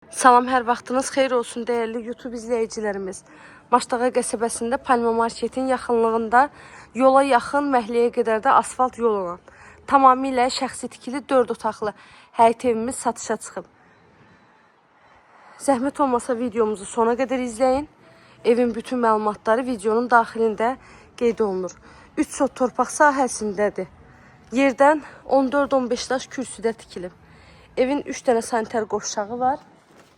Salam, hər vaxtınız xeyir olsun dəyərli YouTube izləyicilərimiz. Maştağa qəsəbəsində Palma Marketin yaxınlığında yola yaxın məhəlləyə qədər də asfalt yol olan tamamilə şəxsi tikili 4 otaqlı həyət evimiz satışa çıxıb. Zəhmət olmasa videomuzu sona qədər izləyin. Evin bütün məlumatları videonun daxilində qeyd olunur. 3 sot torpaq sahəsindədir. Yerdən 14-15 daş kürsüdə tikilib. Evin 3 dənə sanitar qovşağı var.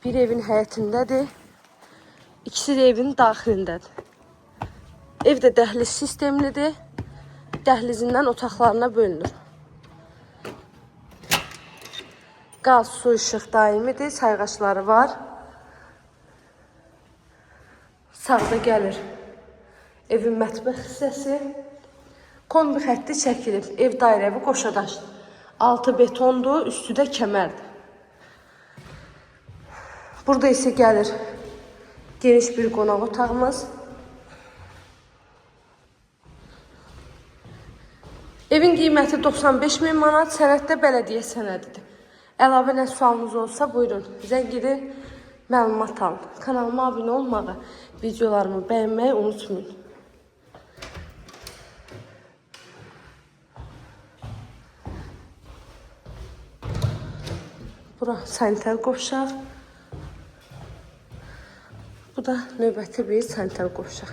Bir evin həyətindədir. İkisi də evin daxilindədir. Ev də dəhliz sistemlidir. Dəhlizindən otaqlarına bölünür. Qaz, su, işıq daimidir. Sayğaçları var. Sağda gəlir evin mətbəx hissəsi. Kombi xətti çəkilib. Ev dairəvi qoşadaşdır. Altı betondur, üstü də kəmərdir. Burada isə gəlir geniş bir qonaq otağımız. Evin qiyməti 95 min manat, sənəd də bələdiyyə sənədidir. Əlavə nə sualınız olsa buyurun, zəng edin, məlumat alın. Kanalıma abunə olmağı, videolarımı bəyənməyi unutmayın. Bura sanitar qovşaq. Bu da növbəti bir sanitar qovşaq.